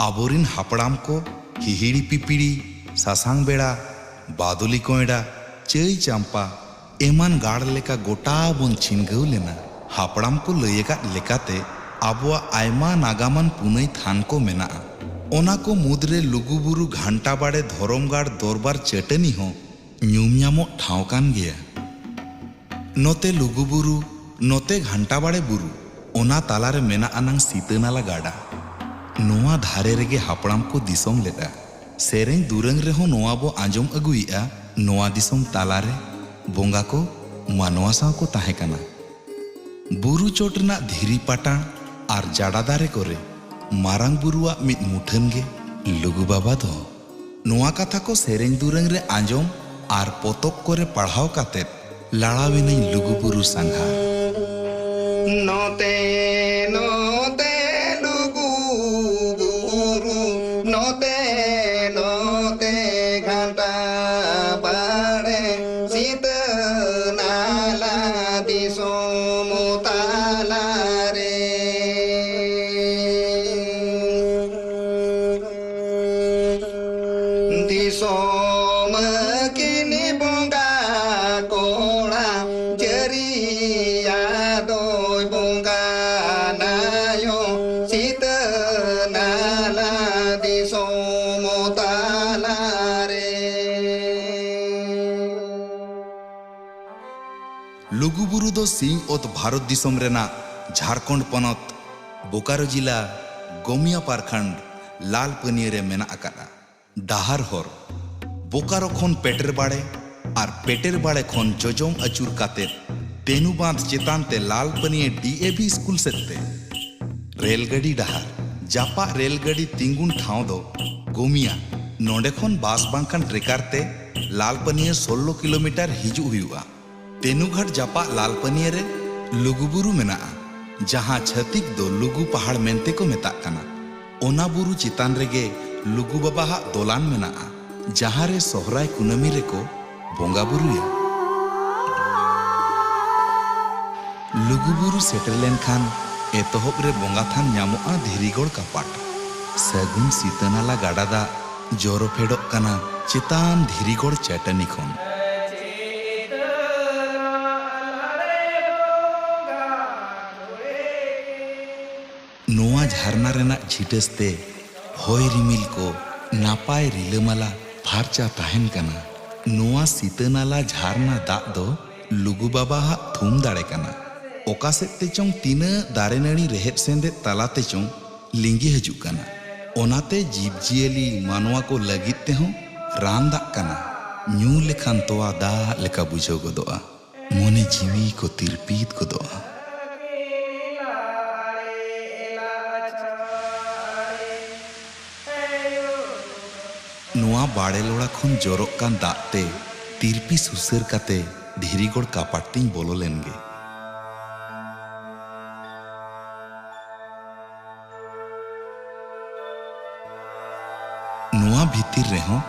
ᱟᱵᱚᱨᱤᱱ ᱦᱟᱯᱲᱟᱢ ᱠᱚ ᱦᱤᱦᱤᱲᱤ ᱯᱤᱯᱤᱲᱤ, ᱥᱟᱥᱟᱝ ᱵᱮᱲᱟ, ᱵᱟᱫᱚᱞᱤ ᱠᱚᱭᱰᱟ, ᱪᱟᱹᱭ ᱪᱟᱢᱯᱟ, ᱮᱢᱟᱱ ᱜᱟᱲ ᱞᱮᱠᱟ ᱜᱚᱴᱟ ᱵᱚᱱ ᱪᱷᱤᱱᱜᱟᱹᱣ ᱞᱮᱱᱟ᱾ ᱦᱟᱯᱲᱟᱢ ᱠᱚ ᱞᱟᱹᱭ ᱟᱠᱟᱫ ᱞᱮᱠᱟᱛᱮ ᱟᱵᱚᱣᱟᱜ ᱟᱭᱢᱟ ᱱᱟᱜᱟᱢᱟᱱ ᱯᱩᱱᱟᱹᱭ ᱛᱷᱟᱱ ᱠᱚ ᱢᱮᱱᱟᱜᱼᱟ᱾ ᱚᱱᱟ ᱠᱚ ᱢᱩᱫᱽᱨᱮ ᱞᱩᱜᱩᱵᱩᱨᱩ ᱜᱷᱟᱱᱴᱟ ᱵᱟᱲᱮ ᱫᱷᱚᱨᱚᱢ ᱜᱟᱲ ᱫᱚᱨᱵᱟᱨ ᱪᱟᱹᱴᱟᱹᱱᱤ ᱦᱚᱸ ᱧᱩᱢ ᱧᱟᱢᱚᱜ ᱴᱷᱟᱶ ᱠᱟᱱ ᱜᱮᱭᱟ᱾ ᱱᱚᱛᱮ ᱞᱩᱜᱩᱵᱩᱨᱩ, ᱱᱚᱛᱮ ᱜᱷᱟᱱᱴᱟ ᱵᱟᱲᱮ ᱵᱩᱨᱩ, ᱚᱱᱟ ᱛᱟᱞᱟᱨᱮ ᱢᱮᱱᱟᱜ ᱟᱱᱟᱝ ᱥᱤᱛᱟᱹ ᱱᱟᱞᱟ ᱜᱟᱰᱟ᱾ ᱱᱚᱣᱟ ᱫᱷᱟᱨᱮ ᱨᱮᱜᱮ ᱦᱟᱯᱲᱟᱢ ᱠᱚ ᱫᱤᱥᱚᱢ ᱞᱮᱫᱼᱟ᱾ ᱥᱮᱨᱮᱧ ᱫᱩᱨᱟᱹᱝ ᱨᱮᱦᱚᱸ ᱱᱚᱣᱟ ᱵᱚ ᱟᱸᱡᱚᱢ ᱟᱹᱜᱩᱭᱮᱫᱼᱟ, ᱱᱚᱣᱟ ᱫᱤᱥᱚᱢ ᱛᱟᱞᱟᱨᱮ ᱵᱚᱸᱜᱟ ᱠᱚ ᱢᱟᱱᱣᱟ ᱥᱟᱶ ᱠᱚ ᱛᱟᱦᱮᱸ ᱠᱟᱱᱟ᱾ ᱵᱩᱨᱩ ᱪᱚᱴ ᱨᱮᱱᱟᱜ ᱫᱷᱤᱨᱤ ᱯᱟᱴᱟᱬ ᱟᱨ ᱡᱟᱰᱟ ᱫᱟᱨᱮ ᱠᱚᱨᱮ ᱢᱟᱨᱟᱝ ᱵᱩᱨᱩᱣᱟᱜ ᱢᱤᱫ ᱢᱩᱴᱷᱟᱹᱱ ᱜᱮ ᱞᱩᱜᱩ ᱵᱟᱵᱟ ᱫᱚ᱾ ᱱᱚᱣᱟ ᱠᱟᱛᱷᱟ ᱠᱚ ᱥᱮᱨᱮᱧ ᱫᱩᱨᱟᱹᱝ ᱨᱮ ᱟᱸᱡᱚᱢ ᱟᱨ ᱯᱚᱛᱚᱵ ᱠᱚᱨᱮ ᱯᱟᱲᱦᱟᱣ ᱠᱟᱛᱮᱫ ᱞᱟᱲᱟᱣᱮᱱᱟᱹᱧ ᱞᱩᱜᱩ ᱵᱩᱨᱩ ᱥᱟᱸᱜᱷᱟᱨ᱾ ᱱᱚᱛᱮ, ᱱᱚᱛᱮ ᱞᱩᱜᱩ ᱵᱩᱨᱩ, ᱱᱚᱛᱮ, ᱱᱚᱛᱮ ᱜᱷᱟᱱᱴᱟ ᱵᱟᱲᱮ, ᱥᱤᱛᱟᱹ ᱱᱟᱞᱟ ᱫᱤᱥᱚᱢ ᱛᱟᱞᱟᱨᱮ᱾ ᱫᱤᱥᱚᱢ ᱠᱤᱱ ᱵᱚᱸᱜᱟ ᱠᱚᱲᱟ, ᱡᱟᱹᱨᱤᱭᱟ ᱫᱚᱭ ᱵᱚᱸᱜᱟ ᱱᱟᱭᱚ, ᱥᱤᱛᱟᱹ ᱱᱟᱞᱟ ᱫᱤᱥᱚᱢ ᱛᱟᱞᱟᱨᱮ᱾ ᱞᱩᱜᱩᱵᱩᱨᱩ ᱫᱚ ᱥᱤᱧ ᱚᱛ ᱵᱷᱟᱨᱚᱛ ᱫᱤᱥᱚᱢ ᱨᱮᱱᱟᱜ ᱡᱷᱟᱲᱠᱷᱚᱸᱰ ᱯᱚᱱᱚᱛ, ᱵᱳᱠᱟᱨᱳ ᱡᱤᱞᱟ, ᱜᱚᱢᱤᱭᱟ ᱯᱟᱨᱠᱷᱚᱸᱰ, ᱞᱟᱞ ᱯᱟᱹᱱᱤᱭᱟᱹ ᱨᱮ ᱢᱮᱱᱟᱜ ᱟᱠᱟᱫᱼᱟ᱾ ᱰᱟᱦᱟᱨ ᱦᱚᱨ, ᱵᱳᱠᱟᱨᱳ ᱠᱷᱚᱱ ᱯᱮᱴᱮᱨ ᱵᱟᱲᱮ ᱟᱨ ᱯᱮᱴᱮᱨ ᱵᱟᱲᱮ ᱠᱷᱚᱱ ᱡᱚᱡᱚᱢ ᱟᱹᱪᱩᱨ ᱠᱟᱛᱮ ᱛᱮᱱᱩ ᱵᱟᱸᱫᱷ ᱪᱮᱛᱟᱱ ᱛᱮ ᱞᱟᱞ ᱯᱟᱹᱱᱤᱭᱟᱹ ᱰᱤ ᱮ ᱵᱷᱤ ᱥᱠᱩᱞ ᱥᱮᱫ ᱛᱮ᱾ ᱨᱮᱞ ᱜᱟᱹᱰᱤ ᱰᱟᱦᱟᱨ, ᱡᱟᱯᱟᱜ ᱨᱮᱞ ᱜᱟᱹᱰᱤ ᱛᱤᱸᱜᱩᱱ ᱴᱷᱟᱶ ᱫᱚ ᱜᱳᱢᱤᱭᱟ᱾ ᱱᱚᱰᱮ ᱠᱷᱚᱱ ᱵᱟᱥ ᱵᱟᱝᱠᱷᱟᱱ ᱴᱨᱮᱠᱟᱨ ᱛᱮ ᱞᱟᱞ ᱯᱟᱹᱱᱤᱭᱟᱹ ᱥᱳᱞᱞᱳ ᱠᱤᱞᱳᱢᱤᱴᱟᱨ ᱦᱤᱡᱩᱜ ᱦᱩᱭᱩᱜᱼᱟ᱾ ᱛᱮᱱᱩᱜᱷᱟᱴ ᱡᱟᱯᱟᱜ ᱞᱟᱞᱯᱟᱹᱱᱤᱭᱟᱹ ᱨᱮ ᱞᱩᱜᱩᱵᱩᱨᱩ ᱢᱮᱱᱟᱜᱼᱟ, ᱡᱟᱦᱟᱸ ᱪᱷᱟᱹᱛᱤᱠ ᱫᱚ ᱞᱩᱜᱩ ᱯᱟᱦᱟᱲ ᱢᱮᱱᱛᱮ ᱠᱚ ᱢᱮᱛᱟᱜ ᱠᱟᱱᱟ᱾ ᱚᱱᱟ ᱵᱩᱨᱩ ᱪᱮᱛᱟᱱ ᱨᱮᱜᱮ ᱞᱩᱜᱩ ᱵᱟᱵᱟᱣᱟᱜ ᱫᱚᱞᱟᱱ ᱢᱮᱱᱟᱜᱼᱟ, ᱡᱟᱦᱟᱸ ᱨᱮ ᱥᱚᱦᱨᱟᱭ ᱠᱩᱱᱟᱹᱢᱤ ᱨᱮᱠᱚ ᱵᱚᱸᱜᱟ ᱵᱩᱨᱩᱭᱟ᱾ ᱞᱩᱜᱩᱵᱩᱨᱩ ᱥᱮᱴᱮᱨ ᱞᱮᱱᱠᱷᱟᱱ ᱮᱛᱚᱦᱚᱵ ᱨᱮ ᱵᱚᱸᱜᱟ ᱛᱷᱟᱱ ᱧᱟᱢᱚᱜᱼᱟ ᱫᱷᱤᱨᱤᱜᱚᱲ ᱠᱟᱯᱟᱴ᱾ ᱥᱟᱹᱜᱩᱱ ᱥᱤᱛᱟᱹᱱᱟᱞᱟ ᱜᱟᱰᱟ ᱫᱟᱜ ᱡᱚᱨᱚ ᱯᱷᱮᱰᱚᱜ ᱠᱟᱱᱟ ᱪᱮᱛᱟᱱ ᱫᱷᱤᱨᱤᱜᱚᱲ ᱪᱟᱹᱴᱟᱹᱱᱤ ᱠᱷᱚᱱ᱾ ᱡᱷᱟᱨᱱᱟ ᱨᱮᱱᱟᱜ ᱪᱷᱤᱴᱟᱹᱥ ᱛᱮ ᱦᱚᱭ ᱨᱤᱢᱤᱞ ᱠᱚ ᱱᱟᱯᱟᱭ ᱨᱤᱞᱟᱹᱢᱟᱞᱟ ᱯᱷᱟᱨᱪᱟ ᱛᱟᱦᱮᱱ ᱠᱟᱱᱟ᱾ ᱱᱚᱣᱟ ᱥᱤᱛᱟᱹᱱᱟᱞᱟ ᱡᱷᱟᱨᱱᱟ ᱫᱟᱜ ᱫᱚ ᱞᱩᱜᱩ ᱵᱟᱵᱟᱣᱟᱜ ᱛᱷᱩᱢ ᱫᱟᱲᱮ ᱠᱟᱱᱟ᱾ ᱚᱠᱟ ᱥᱮᱫ ᱛᱮᱪᱚᱝ ᱛᱤᱱᱟᱹᱜ ᱫᱟᱨᱮ ᱱᱟᱹᱲᱤ ᱨᱮᱦᱮᱫ ᱥᱮᱸᱫᱮᱫ ᱛᱟᱞᱟ ᱛᱮᱪᱚᱝ ᱞᱤᱸᱜᱤ ᱦᱤᱡᱩᱜ ᱠᱟᱱᱟ᱾ ᱚᱱᱟᱛᱮ ᱡᱤᱵᱽ ᱡᱤᱭᱟᱹᱞᱤ ᱢᱟᱱᱣᱟ ᱠᱚ ᱞᱟᱹᱜᱤᱫ ᱛᱮᱦᱚᱸ ᱨᱟᱱ ᱫᱟᱜ ᱠᱟᱱᱟ᱾ ᱧᱩ ᱞᱮᱠᱷᱟᱱ ᱛᱚᱣᱟ ᱫᱟᱜ ᱞᱮᱠᱟ ᱵᱩᱡᱷᱟᱹᱣ ᱜᱚᱫᱚᱜᱼᱟ᱾ ᱢᱚᱱᱮ ᱡᱤᱣᱤ ᱠᱚ ᱛᱤᱨᱯᱤᱛ ᱜᱚᱫᱚᱜᱼᱟ᱾ ᱱᱚᱣᱟ ᱵᱟᱲᱮ ᱞᱚᱲᱟ ᱠᱷᱚᱱ ᱡᱚᱨᱚᱜ ᱠᱟᱱ ᱫᱟᱜ ᱛᱮ ᱛᱤᱨᱯᱤ ᱥᱩᱥᱟᱹᱨ ᱠᱟᱛᱮ ᱫᱷᱤᱨᱤᱜᱚᱲ ᱠᱟᱯᱟᱴ ᱛᱤᱧ ᱵᱚᱞᱚ ᱞᱮᱱ ᱜᱮ᱾ ᱱᱚᱣᱟ ᱵᱷᱤᱛᱤᱨ ᱨᱮᱦᱚᱸ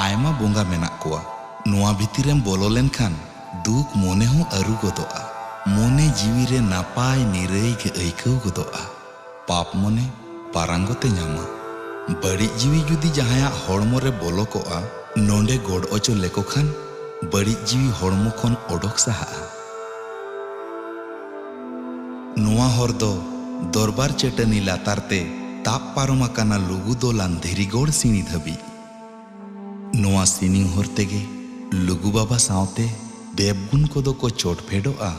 ᱟᱭᱢᱟ ᱵᱚᱸᱜᱟ ᱢᱮᱱᱟᱜ ᱠᱚᱣᱟ᱾ ᱱᱚᱣᱟ ᱵᱷᱤᱛᱤᱨᱮᱢ ᱵᱚᱞᱚ ᱞᱮᱱᱠᱷᱟᱱ ᱫᱩᱠ ᱢᱚᱱᱮ ᱦᱚᱸ ᱟᱹᱨᱩ ᱜᱚᱫᱚᱜᱼᱟ᱾ ᱢᱚᱱᱮ ᱡᱤᱣᱤ ᱨᱮ ᱱᱟᱯᱟᱭ ᱱᱤᱨᱟᱹᱭ ᱜᱮ ᱟᱹᱭᱠᱟᱹᱣ ᱜᱚᱫᱚᱜᱼᱟ᱾ ᱯᱟᱯ ᱢᱚᱱᱮ ᱯᱟᱨᱟᱝᱜᱚᱛ ᱮ ᱧᱟᱢᱟ᱾ ᱵᱟᱹᱲᱤᱡ ᱡᱤᱣᱤ ᱡᱩᱫᱤ ᱡᱟᱦᱟᱸᱭᱟᱜ ᱦᱚᱲᱢᱚ ᱨᱮ ᱵᱚᱞᱚ ᱠᱚᱜᱼᱟ, ᱱᱚᱰᱮ ᱜᱚᱰ ᱚᱪᱚ ᱞᱮᱠᱚ ᱠᱷᱟᱱ ᱵᱟᱹᱲᱤᱡ ᱡᱤᱣᱤ ᱦᱚᱲᱢᱚ ᱠᱷᱚᱱ ᱚᱰᱚᱠ ᱥᱟᱦᱟᱜᱼᱟ᱾ ᱱᱚᱣᱟ ᱦᱚᱨ ᱫᱚ ᱫᱚᱨᱵᱟᱨ ᱪᱟᱹᱴᱟᱹᱱᱤ ᱞᱟᱛᱟᱨ ᱛᱮ ᱛᱟᱵ ᱯᱟᱨᱚᱢ ᱟᱠᱟᱱᱟ ᱞᱩᱜᱩ ᱫᱚᱞᱟᱱ ᱫᱷᱤᱨᱤᱜᱚᱲ ᱥᱤᱬᱤ ᱫᱷᱟᱹᱵᱤᱡ᱾ ᱱᱚᱣᱟ ᱥᱤᱱᱤ ᱦᱚᱨ ᱛᱮᱜᱮ ᱞᱩᱜᱩ ᱵᱟᱵᱟ ᱥᱟᱶᱛᱮ ᱫᱮᱵᱽᱜᱩᱱ ᱠᱚᱫᱚ ᱠᱚ ᱪᱚᱴ ᱯᱷᱮᱰᱚᱜᱼᱟ᱾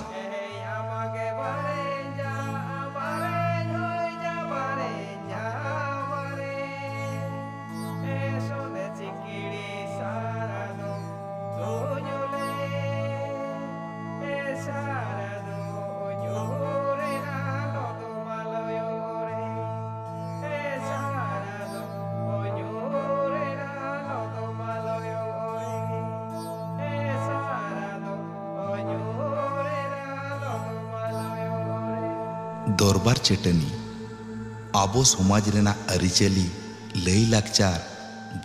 ᱫᱚᱨᱵᱟᱨ ᱪᱟᱹᱴᱟᱹᱱᱤ᱾ ᱟᱵᱚ ᱥᱚᱢᱟᱡᱽ ᱨᱮᱱᱟᱜ ᱟᱹᱨᱤᱪᱟᱹᱞᱤ, ᱞᱟᱹᱭ ᱞᱟᱠᱪᱟᱨ,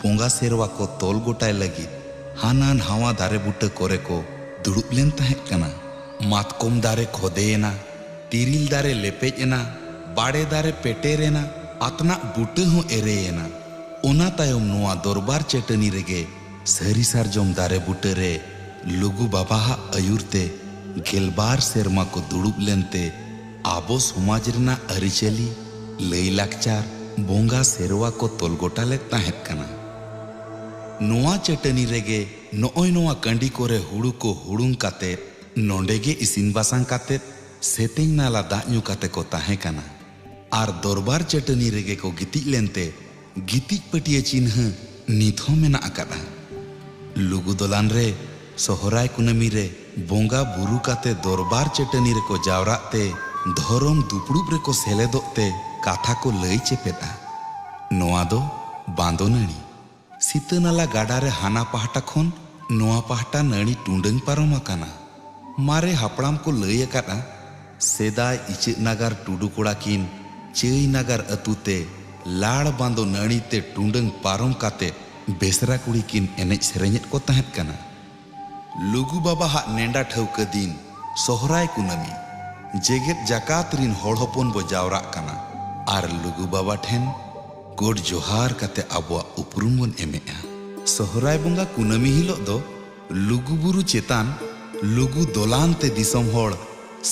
ᱵᱚᱸᱜᱟ ᱥᱮᱨᱣᱟ ᱠᱚ ᱛᱚᱞ ᱜᱚᱴᱟᱭ ᱞᱟᱹᱜᱤᱫ ᱦᱟᱱᱟ ᱱᱟᱣᱟ ᱫᱟᱨᱮ ᱵᱩᱴᱟᱹ ᱠᱚᱨᱮ ᱠᱚ ᱫᱩᱲᱩᱵ ᱞᱮᱱ ᱛᱟᱦᱮᱸ ᱠᱟᱱᱟ᱾ ᱢᱟᱛᱠᱚᱢ ᱫᱟᱨᱮ ᱠᱷᱚᱫᱮᱭᱮᱱᱟ, ᱛᱤᱨᱤᱞ ᱫᱟᱨᱮ ᱞᱮᱯᱮᱡ ᱮᱱᱟ, ᱵᱟᱲᱮ ᱫᱟᱨᱮ ᱯᱮᱴᱮᱨ ᱮᱱᱟ, ᱟᱛᱱᱟᱜ ᱵᱩᱴᱟᱹ ᱦᱚᱸ ᱮᱨᱮᱭᱮᱱᱟ᱾ ᱚᱱᱟ ᱛᱟᱭᱚᱢ ᱱᱚᱣᱟ ᱫᱚᱨᱵᱟᱨ ᱪᱟᱹᱴᱟᱹᱱᱤ ᱨᱮᱜᱮ ᱥᱟᱹᱨᱤ ᱥᱟᱨᱡᱚᱢ ᱫᱟᱨᱮ ᱵᱩᱴᱟᱹ ᱨᱮ ᱞᱩᱜᱩ ᱵᱟᱵᱟᱣᱟᱜ ᱟᱹᱭᱩᱨ ᱛᱮ ᱜᱮᱞᱵᱟᱨ ᱥᱮᱨᱢᱟ ᱠᱚ ᱫᱩᱲᱩᱵ ᱞᱮᱱᱛᱮ ᱟᱵᱚ ᱥᱚᱢᱟᱡᱽ ᱨᱮᱱᱟᱜ ᱟᱹᱨᱤᱪᱟᱹᱞᱤ ᱞᱟᱹᱭ ᱞᱟᱠᱪᱟᱨ, ᱵᱚᱸᱜᱟ ᱥᱮᱨᱣᱟ ᱠᱚ ᱛᱚᱞ ᱜᱚᱴᱟ ᱞᱮᱫ ᱛᱟᱦᱮᱸᱫ ᱠᱟᱱᱟ᱾ ᱱᱚᱣᱟ ᱪᱟᱹᱴᱟᱹᱱᱤ ᱨᱮᱜᱮ ᱱᱚᱜᱼᱚᱭ ᱱᱚᱣᱟ ᱠᱟᱺᱰᱤ ᱠᱚᱨᱮ ᱦᱩᱲᱩ ᱠᱚ ᱦᱩᱲᱩᱝ ᱠᱟᱛᱮ ᱱᱚᱰᱮ ᱜᱮ ᱤᱥᱤᱱ ᱵᱟᱥᱟᱝ ᱠᱟᱛᱮ ᱥᱮᱛᱮᱧ ᱱᱟᱞᱟ ᱫᱟᱜ ᱧᱩ ᱠᱟᱛᱮ ᱠᱚ ᱛᱟᱦᱮᱸ ᱠᱟᱱᱟ᱾ ᱟᱨ ᱫᱚᱨᱵᱟᱨ ᱪᱟᱹᱴᱟᱹᱱᱤ ᱨᱮᱜᱮ ᱠᱚ ᱜᱤᱛᱤᱡ ᱞᱮᱱᱛᱮ ᱜᱤᱛᱤᱡ ᱯᱟᱹᱴᱭᱟᱹ ᱪᱤᱱᱦᱟᱹ ᱱᱤᱛ ᱦᱚᱸ ᱢᱮᱱᱟᱜ ᱟᱠᱟᱫᱼᱟ᱾ ᱞᱩᱜᱩ ᱫᱚᱞᱟᱱ ᱨᱮ ᱥᱚᱦᱨᱟᱭ ᱠᱩᱱᱟᱹᱢᱤ ᱨᱮ ᱵᱚᱸᱜᱟ ᱵᱩᱨᱩ ᱠᱟᱛᱮ ᱫᱚᱨᱵᱟᱨ ᱪᱟᱹᱴᱟᱹᱱᱤ ᱨᱮᱠᱚ ᱡᱟᱣᱨᱟᱜ ᱛᱮ ᱫᱷᱚᱨᱚᱢ ᱫᱩᱯᱲᱩᱵ ᱨᱮᱠᱚ ᱥᱮᱞᱮᱫᱚᱜ ᱛᱮ ᱠᱟᱛᱷᱟ ᱠᱚ ᱞᱟᱹᱭ ᱪᱮᱯᱮᱫᱼᱟ᱾ ᱱᱚᱣᱟ ᱫᱚ ᱵᱟᱸᱫᱚ ᱱᱟᱹᱲᱤ᱾ ᱥᱤᱛᱟᱹᱱᱟᱞᱟ ᱜᱟᱰᱟ ᱨᱮ ᱦᱟᱱᱟ ᱯᱟᱦᱴᱟ ᱠᱷᱚᱱ ᱱᱚᱣᱟ ᱯᱟᱦᱴᱟ ᱱᱟᱹᱲᱤ ᱴᱩᱰᱟᱹᱝ ᱯᱟᱨᱚᱢ ᱟᱠᱟᱱᱟ᱾ ᱢᱟᱨᱮ ᱦᱟᱯᱲᱟᱢ ᱠᱚ ᱞᱟᱹᱭ ᱟᱠᱟᱫᱼᱟ, ᱥᱮᱫᱟᱭ ᱤᱪᱟᱹᱜ ᱱᱟᱜᱟᱨ ᱴᱩᱰᱩ ᱠᱚᱲᱟ ᱠᱤᱱ ᱪᱟᱹᱭ ᱱᱟᱜᱟᱨ ᱟᱹᱛᱩ ᱛᱮ ᱞᱟᱲ ᱵᱟᱸᱫᱚ ᱱᱟᱹᱲᱤ ᱛᱮ ᱴᱩᱰᱟᱹᱝ ᱯᱟᱨᱚᱢ ᱠᱟᱛᱮ ᱵᱮᱥᱨᱟ ᱠᱩᱲᱤ ᱠᱤᱱ ᱮᱱᱮᱡ ᱥᱮᱨᱮᱧᱮᱫ ᱠᱚ ᱛᱟᱦᱮᱸᱫ ᱠᱟᱱᱟ᱾ ᱞᱩᱜᱩ ᱵᱟᱵᱟ ᱦᱟᱜ ᱱᱮᱰᱟ ᱴᱷᱟᱹᱣᱠᱟᱹ ᱫᱤᱱ ᱥᱚᱦᱨᱟᱭ ᱠᱩᱱᱟᱹᱢᱤ ᱡᱮᱜᱮᱛ ᱡᱟᱠᱟᱛ ᱨᱤᱱ ᱦᱚᱲ ᱦᱚᱯᱚᱱ ᱵᱚ ᱡᱟᱣᱨᱟᱜ ᱠᱟᱱᱟ ᱟᱨ ᱞᱩᱜᱩ ᱵᱟᱵᱟ ᱴᱷᱮᱱ ᱜᱚᱰ ᱡᱚᱦᱟᱨ ᱠᱟᱛᱮ ᱟᱵᱚᱣᱟᱜ ᱩᱯᱨᱩᱢ ᱵᱚᱱ ᱮᱢᱮᱜᱼᱟ᱾ ᱥᱚᱦᱨᱟᱭ ᱵᱚᱸᱜᱟ ᱠᱩᱱᱟᱹᱢᱤ ᱦᱤᱞᱳᱜ ᱫᱚ ᱞᱩᱜᱩ ᱵᱩᱨᱩ ᱪᱮᱛᱟᱱ ᱞᱩᱜᱩ ᱫᱚᱞᱟᱱ ᱛᱮ ᱫᱤᱥᱚᱢ ᱦᱚᱲ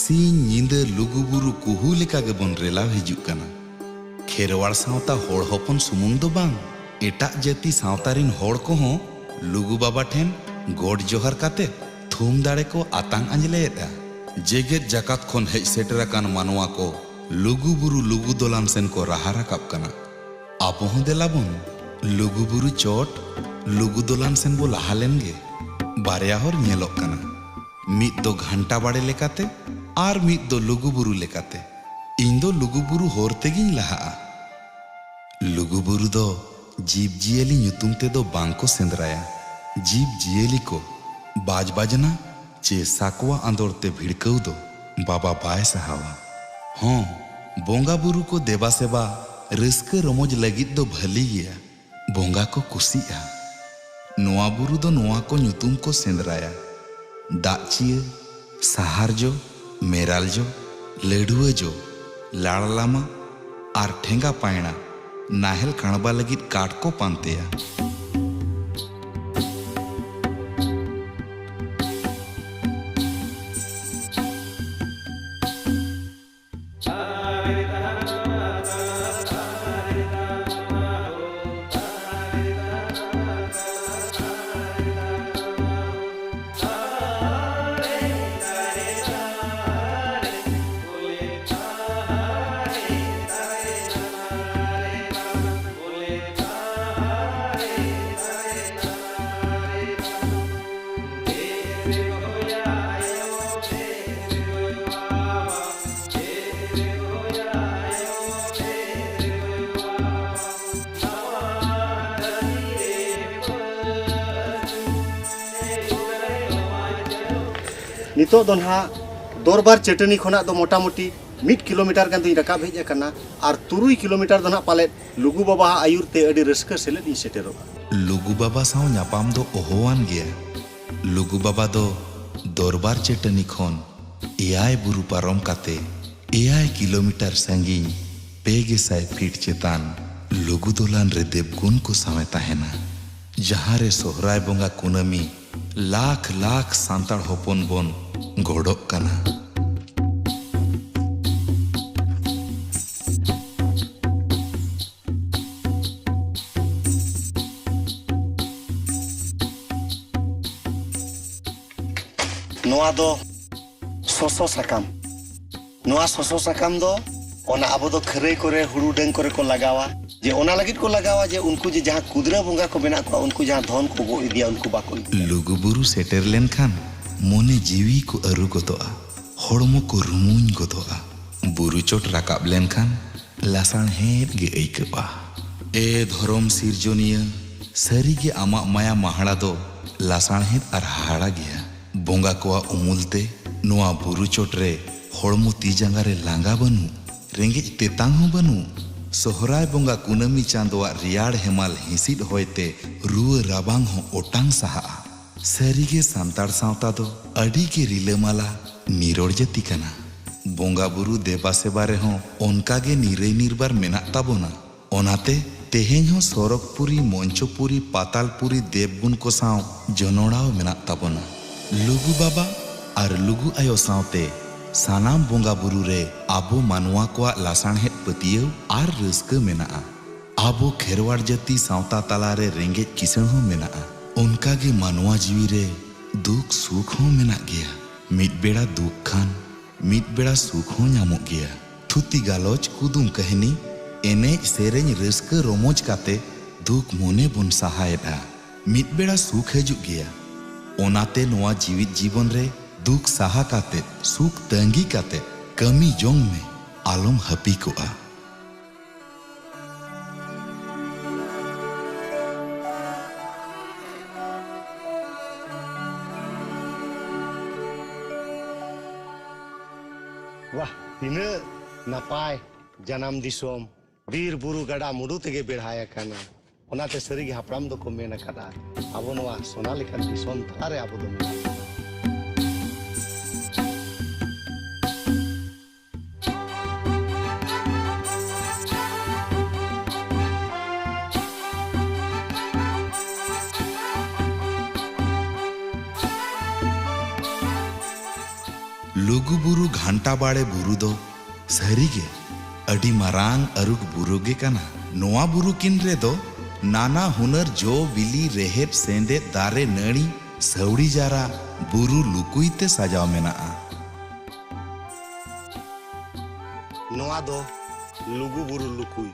ᱥᱤᱧ ᱧᱤᱫᱟᱹ ᱞᱩᱜᱩ ᱵᱩᱨᱩ ᱠᱩᱦᱩ ᱞᱮᱠᱟ ᱜᱮᱵᱚᱱ ᱨᱮᱞᱟᱣ ᱦᱤᱡᱩᱜ ᱠᱟᱱᱟ᱾ ᱠᱷᱮᱨᱣᱟᱲ ᱥᱟᱶᱛᱟ ᱦᱚᱲ ᱦᱚᱯᱚᱱ ᱥᱩᱢᱩᱝ ᱫᱚ ᱵᱟᱝ, ᱮᱴᱟᱜ ᱡᱟᱹᱛᱤ ᱥᱟᱶᱛᱟ ᱨᱤᱱ ᱦᱚᱲ ᱠᱚᱦᱚᱸ ᱞᱩᱜᱩ ᱵᱟᱵᱟ ᱴᱷᱮᱱ ᱜᱚᱰ ᱡᱚᱦᱟᱨ ᱠᱟᱛᱮ ᱛᱷᱩᱢ ᱫᱟᱲᱮ ᱠᱚ ᱟᱛᱟᱝ ᱟᱸᱡᱞᱮᱭᱮᱫᱼᱟ᱾ ᱡᱮᱜᱮᱛ ᱡᱟᱠᱟᱛ ᱠᱷᱚᱱ ᱦᱮᱡ ᱥᱮᱴᱮᱨ ᱟᱠᱟᱱ ᱢᱟᱱᱣᱟ ᱠᱚ ᱞᱩᱜᱩ ᱵᱩᱨᱩ ᱞᱩᱜᱩ ᱫᱚᱞᱟᱱ ᱥᱮᱱ ᱠᱚ ᱨᱟᱦᱟ ᱨᱟᱠᱟᱵ ᱠᱟᱱᱟ᱾ ᱟᱵᱚ ᱦᱚᱸ ᱫᱮᱞᱟ ᱵᱚᱱ ᱞᱩᱜᱩ ᱵᱩᱨᱩ ᱪᱚᱴ ᱞᱩᱜᱩ ᱫᱚᱞᱟᱱ ᱥᱮᱱ ᱵᱚ ᱞᱟᱦᱟ ᱞᱮᱱ ᱜᱮ᱾ ᱵᱟᱨᱭᱟ ᱦᱚᱨ ᱧᱮᱞᱚᱜ ᱠᱟᱱᱟ, ᱢᱤᱫ ᱫᱚ ᱜᱷᱟᱱᱴᱟ ᱵᱟᱲᱮ ᱞᱮᱠᱟᱛᱮ ᱟᱨ ᱢᱤᱫ ᱫᱚ ᱞᱩᱜᱩ ᱵᱩᱨᱩ ᱞᱮᱠᱟᱛᱮ᱾ ᱤᱧ ᱫᱚ ᱞᱩᱜᱩ ᱵᱩᱨᱩ ᱦᱚᱨ ᱛᱮᱜᱤᱧ ᱞᱟᱦᱟᱜᱼᱟ᱾ ᱞᱩᱜᱩ ᱵᱩᱨᱩ ᱫᱚ ᱡᱤᱵᱽ ᱡᱤᱭᱟᱹᱞᱤ ᱧᱩᱛᱩᱢ ᱛᱮᱫᱚ ᱵᱟᱝ ᱠᱚ ᱥᱮᱸᱫᱽᱨᱟᱭᱟ᱾ ᱡᱤᱵᱽ ᱡᱤᱭᱟᱹᱞᱤ ᱠᱚ ᱵᱟᱡᱽ ᱵᱟᱡᱽᱱᱟ ᱪᱮ ᱥᱟᱠᱣᱟ ᱟᱸᱫᱚᱲ ᱛᱮ ᱵᱷᱤᱲᱠᱟᱹᱣ ᱫᱚ ᱵᱟᱵᱟ ᱵᱟᱭ ᱥᱟᱦᱟᱣᱟ᱾ ᱦᱚᱸ, ᱵᱚᱸᱜᱟ ᱵᱩᱨᱩ ᱠᱚ ᱫᱮᱵᱟ ᱥᱮᱵᱟ ᱨᱟᱹᱥᱠᱟᱹ ᱨᱚᱢᱚᱡᱽ ᱞᱟᱹᱜᱤᱫ ᱫᱚ ᱵᱷᱟᱹᱞᱤ ᱜᱮᱭᱟ᱾ ᱵᱚᱸᱜᱟ ᱠᱚ ᱠᱩᱥᱤᱜᱼᱟ᱾ ᱱᱚᱣᱟ ᱵᱩᱨᱩ ᱫᱚ ᱱᱚᱣᱟ ᱠᱚ ᱧᱩᱛᱩᱢ ᱠᱚ ᱥᱮᱸᱫᱽᱨᱟᱭᱟ: ᱫᱟᱜᱪᱤᱭᱟᱹ, ᱥᱟᱦᱟᱨ ᱡᱚ, ᱢᱮᱨᱟᱞ ᱡᱚ, ᱞᱟᱹᱰᱷᱩᱣᱟᱹ ᱡᱚ, ᱞᱟᱲᱞᱟᱢᱟ ᱟᱨ ᱴᱷᱮᱸᱜᱟ ᱯᱟᱭᱲᱟ᱾ ᱱᱟᱦᱮᱞ ᱠᱟᱬᱵᱟ ᱞᱟᱹᱜᱤᱫ ᱠᱟᱴ ᱠᱚ ᱯᱟᱱᱛᱮᱭᱟ᱾ ᱱᱤᱛᱚᱜ ᱫᱚ ᱱᱟᱦᱟᱜ ᱫᱚᱨᱵᱟᱨ ᱪᱟᱹᱴᱟᱹᱱᱤ ᱠᱷᱚᱱᱟᱜ ᱫᱚ ᱢᱚᱴᱟᱢᱩᱴᱤ ᱢᱤᱫ ᱠᱤᱞᱳᱢᱤᱴᱟᱨ ᱜᱟᱱ ᱫᱚᱧ ᱨᱟᱠᱟᱵ ᱦᱮᱡ ᱟᱠᱟᱱᱟ᱾ ᱟᱨ ᱛᱩᱨᱩᱭ ᱠᱤᱞᱳᱢᱤᱴᱟᱨ ᱫᱚ ᱱᱟᱦᱟᱜ ᱯᱟᱞᱮᱫ ᱞᱩᱜᱩ ᱵᱟᱵᱟᱣᱟᱜ ᱟᱹᱭᱩᱨ ᱛᱮ ᱟᱹᱰᱤ ᱨᱟᱹᱥᱠᱟᱹ ᱥᱮᱞᱮᱫ ᱤᱧ ᱥᱮᱴᱮᱨᱚᱜᱼᱟ᱾ ᱞᱩᱜᱩ ᱵᱟᱵᱟ ᱥᱟᱶ ᱧᱟᱯᱟᱢ ᱫᱚ ᱚᱦᱚᱣᱟᱱ ᱜᱮᱭᱟ᱾ ᱞᱩᱜᱩ ᱵᱟᱵᱟ ᱫᱚ ᱫᱚᱨᱵᱟᱨ ᱪᱟᱹᱴᱟᱹᱱᱤ ᱠᱷᱚᱱ ᱮᱭᱟᱭ ᱵᱩᱨᱩ ᱯᱟᱨᱚᱢ ᱠᱟᱛᱮ ᱮᱭᱟᱭ ᱠᱤᱞᱳᱢᱤᱴᱟᱨ ᱥᱟᱺᱜᱤᱧ, ᱯᱮ ᱜᱮᱥᱟᱭ ᱯᱷᱤᱴ ᱪᱮᱛᱟᱱ ᱞᱩᱜᱩ ᱫᱚᱞᱟᱱ ᱨᱮ ᱫᱮᱵᱽᱜᱩᱱ ᱠᱚ ᱥᱟᱶᱮ ᱛᱟᱦᱮᱱᱟ, ᱡᱟᱦᱟᱸ ᱨᱮ ᱥᱚᱦᱨᱟᱭ ᱵᱚᱸᱜᱟ ᱠᱩᱱᱟᱹᱢᱤ ᱞᱟᱠᱷ ᱞᱟᱠᱷ ᱥᱟᱱᱛᱟᱲ ᱦᱚᱯᱚᱱ ᱵᱚᱱ ᱜᱚᱰᱚᱜ ᱠᱟᱱᱟ᱾ ᱱᱚᱣᱟ ᱫᱚ ᱥᱚᱥᱚ ᱥᱟᱠᱟᱢ᱾ ᱱᱚᱣᱟ ᱥᱚᱥᱚ ᱥᱟᱠᱟᱢ ᱫᱚ ᱚᱱᱟ ᱟᱵᱚ ᱫᱚ ᱠᱷᱟᱹᱨᱟᱹᱭ ᱠᱚᱨᱮ, ᱦᱩᱲᱩ ᱰᱟᱹᱝ ᱠᱚᱨᱮ ᱠᱚ ᱞᱟᱜᱟᱣᱟ, ᱡᱮ ᱚᱱᱟ ᱞᱟᱹᱜᱤᱫ ᱠᱚ ᱞᱟᱜᱟᱣᱟ ᱡᱮ ᱩᱱᱠᱩ ᱡᱮ ᱡᱟᱦᱟᱸ ᱠᱩᱫᱽᱨᱟᱹ ᱵᱚᱸᱜᱟ ᱠᱚ ᱢᱮᱱᱟᱜ ᱠᱚᱣᱟ, ᱩᱱᱠᱩ ᱡᱟᱦᱟᱸ ᱫᱷᱚᱱ ᱠᱚ ᱜᱚᱜ ᱤᱫᱤᱭᱟ, ᱩᱱᱠᱩ ᱵᱟᱠᱚ ᱤᱫᱤᱭᱟ᱾ ᱞᱩᱜᱩᱵᱩᱨᱩ ᱥᱮᱴᱮᱨ ᱞᱮᱱᱠᱷᱟᱱ ᱢᱚᱱᱮ ᱡᱤᱣᱤ ᱠᱚ ᱟᱹᱨᱩ ᱜᱚᱫᱚᱜᱼᱟ, ᱦᱚᱲᱢᱚ ᱠᱚ ᱨᱩᱢᱩᱧ ᱜᱚᱫᱚᱜᱼᱟ᱾ ᱵᱩᱨᱩ ᱪᱚᱴ ᱨᱟᱠᱟᱵ ᱞᱮᱱᱠᱷᱟᱱ ᱞᱟᱥᱟᱬᱦᱮᱫ ᱜᱮ ᱟᱹᱭᱠᱟᱹᱜᱼᱟ᱾ ᱮ ᱫᱷᱚᱨᱚᱢ ᱥᱤᱨᱡᱚᱱᱤᱭᱟᱹ, ᱥᱟᱹᱨᱤᱜᱮ ᱟᱢᱟᱜ ᱢᱟᱭᱟ ᱢᱟᱦᱟᱲᱟ ᱫᱚ ᱞᱟᱥᱟᱬᱦᱮᱫ ᱟᱨ ᱦᱟᱦᱟᱲᱟ ᱜᱮᱭᱟ᱾ ᱵᱚᱸᱜᱟ ᱠᱚᱣᱟᱜ ᱩᱢᱩᱞ ᱛᱮ ᱱᱚᱣᱟ ᱵᱩᱨᱩ ᱪᱚᱴ ᱨᱮ ᱦᱚᱲᱢᱚ ᱛᱤ ᱡᱟᱸᱜᱟ ᱨᱮ ᱞᱟᱸᱜᱟ ᱵᱟᱹᱱᱩᱜ, ᱨᱮᱸᱜᱮᱡ ᱛᱮᱛᱟᱝ ᱦᱚᱸ ᱵᱟᱹᱱᱩᱜ᱾ ᱥᱚᱦᱨᱟᱭ ᱵᱚᱸᱜᱟ ᱠᱩᱱᱟᱹᱢᱤ ᱪᱟᱸᱫᱚᱣᱟᱜ ᱨᱮᱭᱟᱲ ᱦᱮᱢᱟᱞ ᱦᱤᱸᱥᱤᱫ ᱦᱚᱭᱛᱮ ᱨᱩᱣᱟᱹ ᱨᱟᱵᱟᱝ ᱦᱚᱸ ᱚᱴᱟᱝ ᱥᱟᱦᱟᱜᱼᱟ᱾ ᱥᱟᱹᱨᱤᱜᱮ ᱥᱟᱱᱛᱟᱲ ᱥᱟᱶᱛᱟ ᱫᱚ ᱟᱹᱰᱤ ᱜᱮ ᱨᱤᱞᱟᱹᱢᱟᱞᱟ ᱱᱤᱨᱚᱲ ᱡᱟᱹᱛᱤ ᱠᱟᱱᱟ᱾ ᱵᱚᱸᱜᱟ ᱵᱩᱨᱩ ᱫᱮᱵᱟ ᱥᱮᱵᱟ ᱨᱮᱦᱚᱸ ᱚᱱᱠᱟ ᱜᱮ ᱱᱤᱨᱟᱹᱭ ᱱᱤᱨᱵᱟᱨ ᱢᱮᱱᱟᱜ ᱛᱟᱵᱚᱱᱟ᱾ ᱚᱱᱟᱛᱮ ᱛᱮᱦᱮᱧ ᱦᱚᱸ ᱥᱚᱨᱚᱜᱽᱯᱩᱨᱤ, ᱢᱚᱧᱪᱚᱯᱩᱨᱤ, ᱯᱟᱛᱟᱞᱯᱩᱨᱤ ᱫᱮᱵᱽᱜᱩᱱ ᱠᱚ ᱥᱟᱶ ᱡᱚᱱᱚᱲᱟᱣ ᱢᱮᱱᱟᱜ ᱛᱟᱵᱚᱱᱟ᱾ ᱞᱩᱜᱩ ᱵᱟᱵᱟ ᱟᱨ ᱞᱩᱜᱩ ᱟᱭᱳ ᱥᱟᱶᱛᱮ ᱥᱟᱱᱟᱢ ᱵᱚᱸᱜᱟ ᱵᱩᱨᱩ ᱨᱮ ᱟᱵᱚ ᱢᱟᱱᱣᱟ ᱠᱚᱣᱟᱜ ᱞᱟᱥᱟᱬᱦᱮᱫ ᱯᱟᱹᱛᱭᱟᱹᱣ ᱟᱨ ᱨᱟᱹᱥᱠᱟᱹ ᱢᱮᱱᱟᱜᱼᱟ᱾ ᱟᱵᱚ ᱠᱷᱮᱨᱣᱟᱲ ᱡᱟᱹᱛᱤ ᱥᱟᱶᱛᱟ ᱛᱟᱞᱟ ᱨᱮ ᱨᱮᱸᱜᱮᱡ ᱠᱤᱥᱟᱹᱬ ᱦᱚᱸ ᱢᱮᱱᱟᱜᱼᱟ᱾ ᱚᱱᱠᱟ ᱜᱮ ᱢᱟᱱᱣᱟ ᱡᱤᱣᱤ ᱨᱮ ᱫᱩᱠ ᱥᱩᱠ ᱦᱚᱸ ᱢᱮᱱᱟᱜ ᱜᱮᱭᱟ᱾ ᱢᱤᱫ ᱵᱮᱲᱟ ᱫᱩᱠ ᱠᱷᱟᱱ ᱢᱤᱫ ᱵᱮᱲᱟ ᱥᱩᱠ ᱦᱚᱸ ᱧᱟᱢᱚᱜ ᱜᱮᱭᱟ᱾ ᱛᱷᱩᱛᱤ ᱜᱟᱞᱚᱪ, ᱠᱩᱫᱩᱢ ᱠᱟᱹᱦᱱᱤ, ᱮᱱᱮᱡ ᱥᱮᱨᱮᱧ, ᱨᱟᱹᱥᱠᱟᱹ ᱨᱚᱢᱚᱡᱽ ᱠᱟᱛᱮ ᱫᱩᱠ ᱢᱚᱱᱮ ᱵᱚᱱ ᱥᱟᱦᱟᱭᱮᱫᱼᱟ᱾ ᱢᱤᱫ ᱵᱮᱲᱟ ᱥᱩᱠ ᱦᱤᱡᱩᱜ ᱜᱮᱭᱟ᱾ ᱚᱱᱟᱛᱮ ᱱᱚᱣᱟ ᱡᱤᱣᱤᱫ ᱡᱤᱵᱚᱱ ᱨᱮ ᱫᱩᱠ ᱥᱟᱦᱟ ᱠᱟᱛᱮ, ᱥᱩᱠ ᱛᱟᱺᱜᱤ ᱠᱟᱛᱮ ᱠᱟᱹᱢᱤ ᱡᱚᱝ ᱢᱮ, ᱟᱞᱚᱢ ᱦᱟᱹᱯᱤ ᱠᱚᱜᱼᱟ᱾ ᱣᱟᱦ, ᱛᱤᱱᱟᱹᱜ ᱱᱟᱯᱟᱭ ᱡᱟᱱᱟᱢ ᱫᱤᱥᱚᱢ, ᱵᱤᱨ ᱵᱩᱨᱩ ᱜᱟᱰᱟ ᱢᱩᱰᱩ ᱛᱮᱜᱮ ᱵᱮᱲᱦᱟᱭ ᱟᱠᱟᱱᱟ᱾ ᱚᱱᱟᱛᱮ ᱥᱟᱹᱨᱤᱜᱮ ᱦᱟᱯᱲᱟᱢ ᱫᱚᱠᱚ ᱢᱮᱱ ᱟᱠᱟᱫᱟ, ᱟᱵᱚ ᱱᱚᱣᱟ ᱥᱚᱱᱟ ᱞᱮᱠᱟᱱ ᱫᱤᱥᱚᱢ ᱛᱟᱞᱟᱨᱮ ᱟᱵᱚ ᱫᱚ ᱢᱮᱱᱟᱜ ᱵᱚᱱᱟ᱾ ᱞᱩᱜᱩᱵᱩᱨᱩ ᱜᱷᱟᱱᱴᱟ ᱵᱟᱲᱮ ᱵᱩᱨᱩ ᱫᱚ ᱥᱟᱹᱨᱤᱜᱮ ᱟᱹᱰᱤ ᱢᱟᱨᱟᱝ ᱟᱹᱨᱩᱴ ᱵᱩᱨᱩ ᱜᱮ ᱠᱟᱱᱟ᱾ ᱱᱚᱣᱟ ᱵᱩᱨᱩ ᱠᱤᱱ ᱨᱮᱫᱚ ᱱᱟᱱᱟ ᱦᱩᱱᱟᱹᱨ ᱡᱚ ᱵᱤᱞᱤ, ᱨᱮᱦᱮᱫ ᱥᱮᱸᱫᱮᱫ, ᱫᱟᱨᱮ ᱱᱟᱹᱲᱤ, ᱥᱟᱹᱣᱲᱤ ᱡᱟᱨᱟ, ᱵᱩᱨᱩ ᱞᱩᱠᱩᱭ ᱛᱮ ᱥᱟᱡᱟᱣ ᱢᱮᱱᱟᱜᱼᱟ᱾ ᱱᱚᱣᱟ ᱫᱚ ᱞᱩᱜᱩ ᱵᱩᱨᱩ ᱞᱩᱠᱩᱭ᱾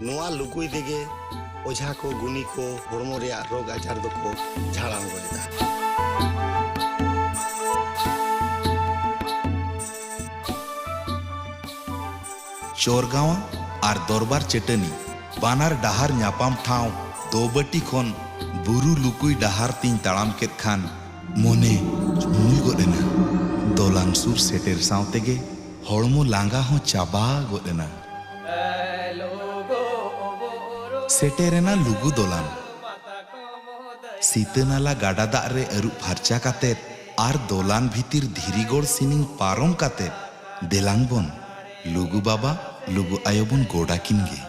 ᱱᱚᱣᱟ ᱞᱩᱠᱩᱭ ᱛᱮᱜᱮ ᱚᱡᱷᱟ ᱠᱚ, ᱜᱩᱱᱤ ᱠᱚ ᱦᱚᱲᱢᱚ ᱨᱮᱭᱟᱜ ᱨᱳᱜᱽ ᱟᱡᱟᱨ ᱫᱚᱠᱚ ᱡᱷᱟᱲᱟᱢ ᱜᱚᱫ ᱮᱫᱟ᱾ ᱪᱚᱨᱜᱟᱣᱟ ᱟᱨ ᱫᱚᱨᱵᱟᱨ ᱪᱟᱹᱴᱟᱹᱱᱤ ᱵᱟᱱᱟᱨ ᱰᱟᱦᱟᱨ ᱧᱟᱯᱟᱢ ᱴᱷᱟᱶ ᱫᱚᱵᱟᱹᱴᱤ ᱠᱷᱚᱱ ᱵᱩᱨᱩ ᱞᱩᱠᱩᱭ ᱰᱟᱦᱟᱨ ᱛᱤᱧ ᱛᱟᱲᱟᱢ ᱠᱮᱫ ᱠᱷᱟᱱ ᱢᱚᱱᱮ ᱩᱢᱩᱞ ᱜᱚᱫ ᱮᱱᱟ᱾ ᱫᱚᱞᱟᱱ ᱥᱩᱨ ᱥᱮᱴᱮᱨ ᱥᱟᱶ ᱛᱮᱜᱮ ᱦᱚᱲᱢᱚ ᱞᱟᱸᱜᱟ ᱦᱚᱸ ᱪᱟᱵᱟ ᱜᱚᱫ ᱮᱱᱟ᱾ ᱥᱮᱴᱮᱨᱮᱱᱟ ᱞᱩᱜᱩ ᱫᱚᱞᱟᱱ᱾ ᱥᱤᱛᱟᱹ ᱱᱟᱞᱟ ᱜᱟᱰᱟ ᱫᱟᱜ ᱨᱮ ᱟᱹᱨᱩᱵ ᱯᱷᱟᱨᱪᱟ ᱠᱟᱛᱮᱫ ᱟᱨ ᱫᱚᱞᱟᱱ ᱵᱷᱤᱛᱤᱨ ᱫᱷᱤᱨᱤᱜᱚᱲ ᱥᱤᱱᱤᱝ ᱯᱟᱨᱚᱢ ᱠᱟᱛᱮᱫ ᱫᱮᱞᱟᱝ ᱵᱚᱱ ᱞᱩᱜᱩ ᱵᱟᱵᱟ, ᱞᱩᱜᱩ ᱟᱭᱳ ᱵᱚᱱ ᱜᱚᱰ ᱟᱹᱠᱤᱱ ᱜᱮ᱾